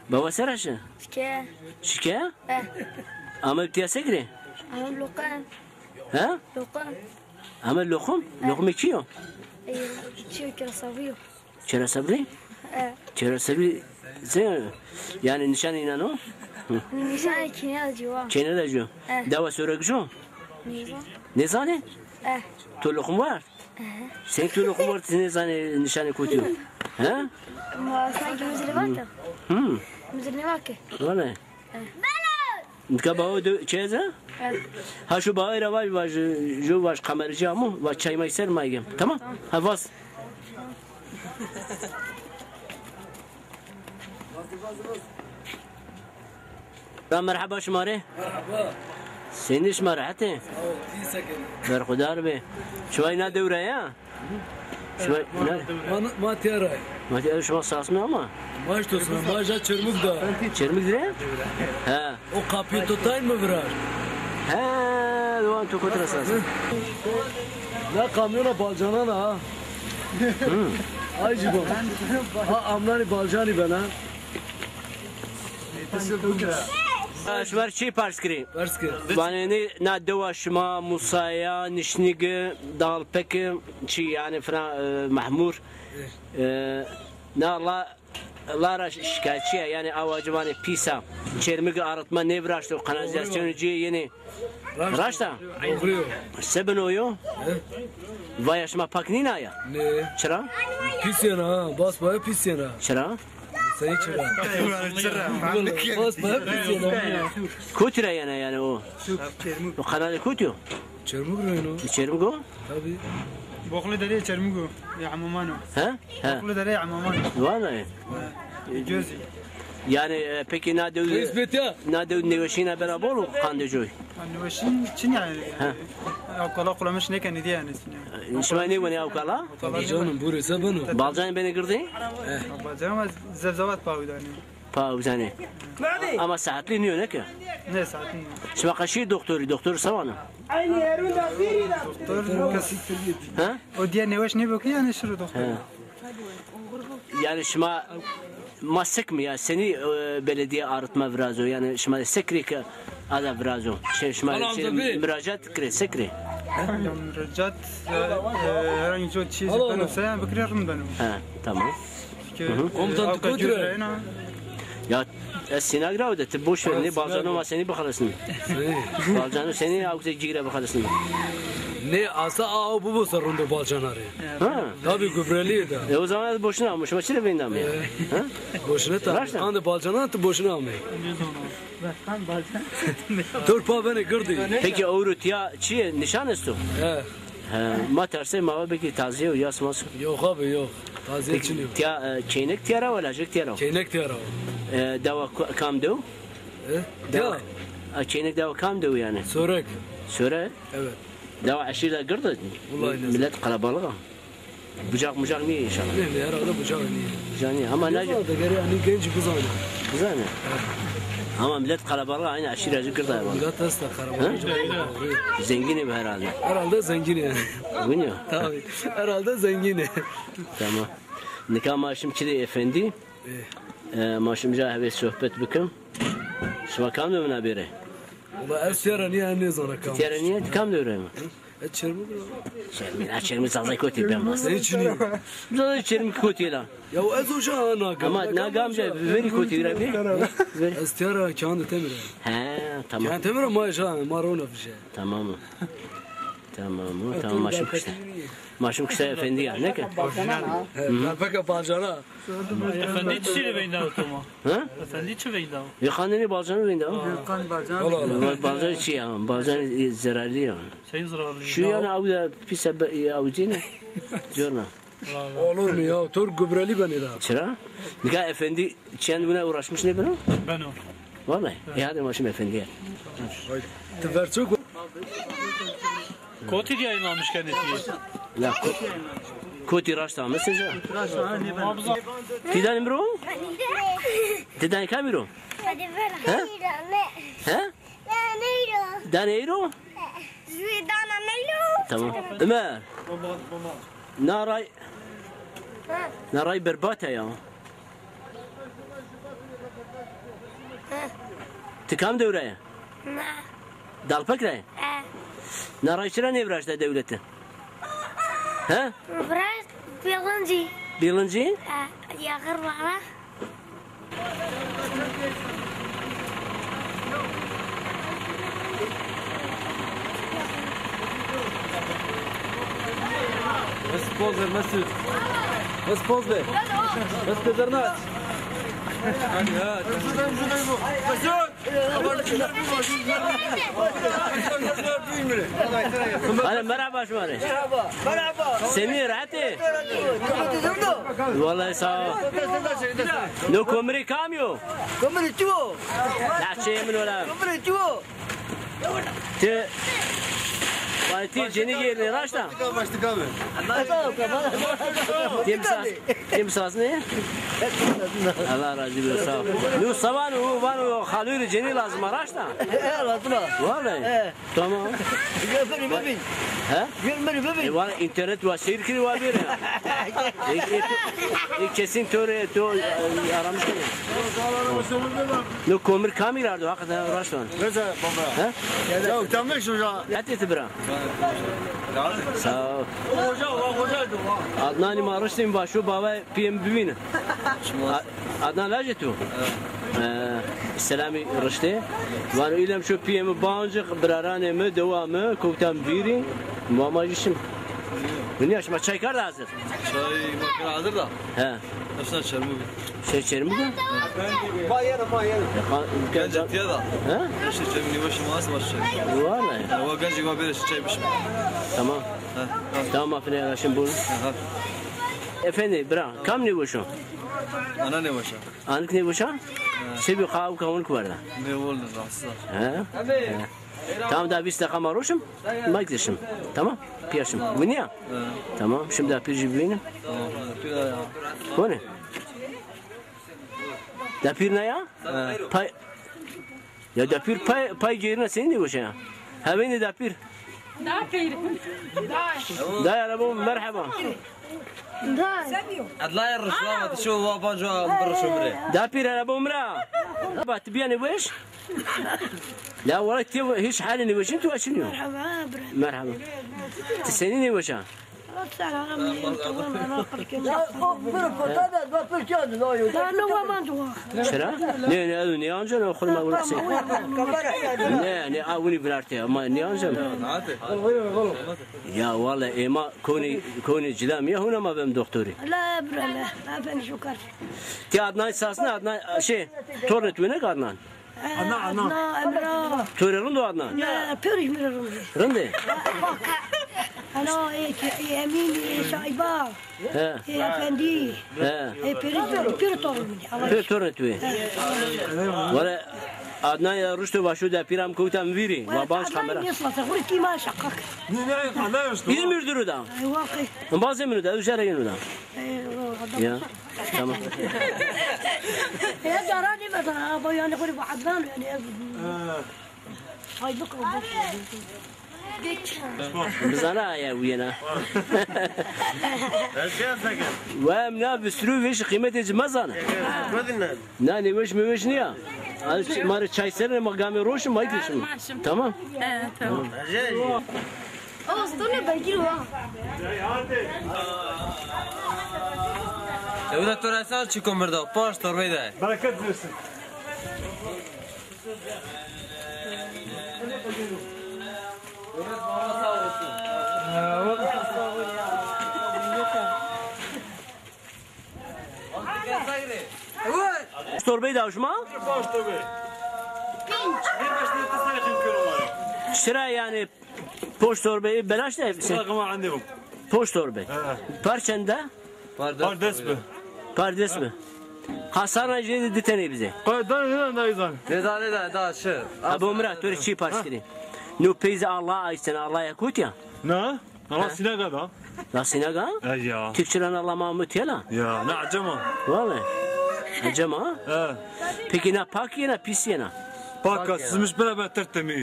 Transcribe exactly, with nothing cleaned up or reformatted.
Baba sera şi? Şike. Şike? He. Ame tiya se kirê? Ame loqim. He? Loqim. Ame loqim? Loqimê kî yo? Ey, çi yo, Kira Sabrî yo. Kira Sabrî? He. Kira Sabrî se, yanî nîşanê înan o? Nîşanê kênê de ci wa. Kênê de ci yo. He. Dewa Sorek ci yo? Nêzan. Nêzanê? He. To loqim war? Sen tu loqim war, ti nêzanê nîşanê kotî yo. He? Ma sanki mi zî rê vate. Hmm. Mi zî rê nêvake. Wele. Nika bawe de çi ez ha? Evet. Ha şu bawe ra vaj, vaj, ju vaj kameracı amo, vaj çay may ser may gem. Tamam? Ha, vaz. Ra merheba şima rê. Merheba. Senî şima rehet ê? Sağ ol, iyi sekin. Berxudar be. Şima îna dewre ya? Şima îna... Ma, ma tiya ra. Ma tiya, şima Sasme ama? Ma işte sana, ma ja Çermik da. Çermik dire? He. O kapıyı tutayım mı biraz? He, doan tu kotra Sasme. Na kamyona balcanan ha. Ay cibo. Ha, amnani balcani ben ha. Ha, şima rê çî pers kirî? Pers kir. Vanê nê, na dewa şima Musaya, Nişnigi, Dalpeki, çi yanî filan, e, Mahmur. E, na la, la ra şikayetçi ya, yanî awa ci vanê pîs a. Çermik arıtma nêviraşto, kanalîzasyonê ci yenê. Raşt a? Doğru yo. Se beno yo? He? Vaya şima pak nîna ya? Ne? Çira? Pîs yena ha, bas baya pîs yena. Çira? Seni çira. Bas baya pîs yena. Kotî ra yena yanî o? O kanalê kotî yo? Çermik ra yeno. Çermik o? Tabii. Boklu Derê Çermik o. Ya Hamamano. He? He. Boklu Derê Hamamano. Vana. He. Gözü. Yanî, e, peki na dew, na dew nêweşîna bena bol û qandê coy? Nêweşîn çin yanî. He. Ewkala qulamiş nêkenî dî yanî. Şima nêwenê ewkala? Canım, bu rese beno. Balcan benê girdê? Balcan ama zevzevat pawi danî. Pawi zanê. Ama saetlî nîyo, ne ke? Ne saetlî nîyo. Şima qeşî doktorî, doktor se vano? Doktor kes. Ha? O diye nêweş nêbo ki yanî şiro doktor. Ha. Yanî şima ma sek mi ya, senî, e, belediye arıtma virazo, yanî şima de se kirê ke ada virazo? Şey, şima şey, muracat kirê, se kirê? Muracat, e, e, herhangi bir şey beno se, bikirê rind beno. Ha, tamam. Komutan, tu kotî ra yê? Ya, ez Sînag ra de, ti boş ver, nê balcano ma senî bixelesnî? Balcano senî awte cîgre bixelesnî? Nê, asa aw bibo ser rindo balcana rê. Ha. Tabii, gübreli da. E, o zaman ez boşuna amî, şima çi rê veyndî amî? Ha? Boşuna tabii. Raşt a? Qandê balcanan tu boşuna amî. Tor pa benê girdî. Peki ewro tiya çi ye? Nîşan esto? He. He, ma tersê ma va belkî taziye û yas mas. Yok abi, yok. Taziye çin yok. Tiya, e, çêynek tiya ra wa, lajek tiya ra wa? Çêynek tiya ra wa. E, dewa ku-, kam dew? E? Dewa. Ya. E, çêynek dewa kam dew yanî? Sorek. Sorek? Evet. Dewa eşîr de gird a. Millet kalabalık a. Bucak mucak nîyê înşallah. Nê, nê, herhalde bucak nîyê. Bucak nîyê. Ama ne... Bizanê, gerek yanî genç bizanê. Bizanê. Ama millet kalabalık, aynı aşire gird a. Millet esta kalabalık. Zengin ê herhalde. Herhalde zengin ê. Bilmiyorum. Tabii. Herhalde zengin ê. Tamam. Nika ma şim çirê efendî. E, ma şim ja hevê sohbet bikim. Şima kam de winabêre? Wala ez tiya ra nîya, nêzana kam. Tiya ra nîya, kam de wira mi? E, Çermik ra. Çermik, ha, Çermik Zazay kotî ben bas. Ne çinî? Zazay Çermik kotî la. Ya ez o ja na gam. Ama na gam de verî kotî ra bî. Ez tiya ra Kağan Temir. He, tamam. Kağan Temir ma ja, ma rona vije. Tamam. Tamam, tamam, ma şim kişte. Ma şim kişte efendî ya, ne ke? He, peki balcana. Efendî çi rê veyndao to ma? Ha? Efendî çi veyndao? Yê qandê nê balcanî veyndao. Yê qandê balcanî. Balcanî çi ya? Balcanî, e, zerarlî ya. Senin zararlı. Şu yanî aw de pîse be-, e, aw cîne. Corna. Olur mu ya? Tor gübreli benê da. Çira? Nika efendî çend güne uğraşmış ne beno? Beno. Vallahi. E, hadi ma şim efendîye. Ti verço ko- Kotî de yayınlanmış kenê ti? La ko-, kotî raşt ame seca. Ti danê mi ro? Ti danê kamî ro? He? He? Danê ro? Tamam. Ömer. Na ray, na ray berbat a ya. Ti kam dew ra yê? Na. Dalpek ra yê? E. Na ray çira nêviraşta dewlete? He? Viraşt Bîlincî. Bîlincî? E, Diyarbekir vara. Bes poz ver, Mesut. Bes poz ver. Bes pezernaç. Hadi ha. Mesut! Hadi merhaba şima rê. Merhaba. Semî, rehet ê? Wellahî sağ ol. No komirê kamî yo? Komirê tu yo. Lehçeyê min o la. Komirê tu yo. Ti, vay ti cenî gêrnê raşt a? Başlık abi. Başlık abi. Tim sas, tim sas ne? Allah razı olsun, sağ ol. Nu savan u van u xalûrî cenî lazim a, raşt a? He, lazim a. Vallahi. He. Tamam. Gör beni bibin. He? Gör beni bibin. E, valla internet wa seyir kiri wa bir ya. E, e, e, kesin to rê, to, e, aramış kiri. No komir kamî ra ardo, hakikaten raşt van. Neyse baba. He? Ya utanmış hoca. Hetê ti bira. Sağ ol. Hoca, hoca. Adnanî ma riştîm va şu baba pîyê mi bivîne. A-, Adnan lajê tu? E, selamî riştê. Vano îlem şu pîyê mi bancix, biraranê mi, dewa mi, kowtan vîrî. Ma ma jî şim. Dinya şima çay kerd hazir? Çay makine hazır da. He. Efsane çermû. Şey çermû? Ma yere, ma yere. Gence tiya da. He? Şey çermû niwe şima az baş çay. Vallahi. Ya, wa gence wa bere çay bişim. Tamam. He. Tamam, afine yanaşın buyurun. Aha. Efendi, bira, kam nêweş o? Ana nêweş a. Anik nêweş a? He. Sebî qawika unik werda. Nêwol, rahatsız a. He? He. Tamam, da vîst deqa ma roşim. Ma gideşim. Tamam? Piyaşim. Winî ya? He. Tamam, şimdi dapîr jî bivînim. Tamam, pîra ya. Kone? Dapîr ne ya? He. Pay, ya dapîr pay, pay gêrine senî nêweş a ya? Hewenî dapîr. Dapîr. Dayê. Dayê, araba merheba. Dayê. Edlaya rişlama, tu şu wa baco bir şu bire. Dapîr, araba umra. Baba, ti bîya nêweş? La wala ti hiç halî nêweşin, tu açınıyor. Merheba, bre. Merheba. Ti senî nêweş a? Ya, o bir fotoğraf, bak, bir kağıdı daha yok. Ya, ne zaman dua? Çira? Ne, ne, ne, ancak ne, okuluma uğraşsın. Ne, ne, a, uni virarte, ama ne ancak? Ya, vallahi, ema koni, koni cilam ya, huna ma bem doktori. La, bre, la, la, ben şukar. Ti Adnan sasne, Adnan, şey, tornet wene Adnan. Ana, ana. Adnan, Emrah. To rê rind o Adnan? Ne, pêro jî mi rê rind o. Rind ê? Ana, e, e, Emîn, e, Şayba. He. E, Efendî. He. E, pêro jî, pêro tornê mi. Pêro tornê tu yê. He. Wele Adnan ya rişto va şu dapîra mi kewta mi vîrî. Va baş kamera. Ne sasa, xurî kî ma şakak. Ne, ne, ne, ne, İzmir duru da. Ay, vakî. Bazê mi da, üzere yenu da. E, o adam. Ya. Tamam. Ya, cara nêmeda, ha, bu yani, xo rê bu Adnan, yani, ez. He. Ay, bak, o bak. Bizana ya, uyena. Ve em na bistrû vêş qîmetê ci mezana. Na nêweş mêweş nîya. Az ma rê çay serine, ma gamê roşim, ma kişim. Tamam. He, tamam. Oğuz, dur ne, belki o. Ewda to resen çi komir da, paş torbey de. Bereket versin. Paş torbey da şima? Paş torbey. Çira yani? Poşt torbeyî belaş de. Rakama endê. Poşt torbeyî. He. Par çend a? Par des bi. Par des bi. Hasarna jê de di tenê bizê. Qay dan ne dan izan. Ne da ne da da şi. Abo Mira, to rê çî pars kirî. No peyzê Allah aysen, Allah ya kotî ya. Ne? Allah sinaga da. La sinaga? E ya. Tirkçilan Allah Mahmut ya la. Ya, ne acema. Vallahi. Acema? He. Peki ne pak yena, pis yena? Pak, sızmış beraber tertemiz.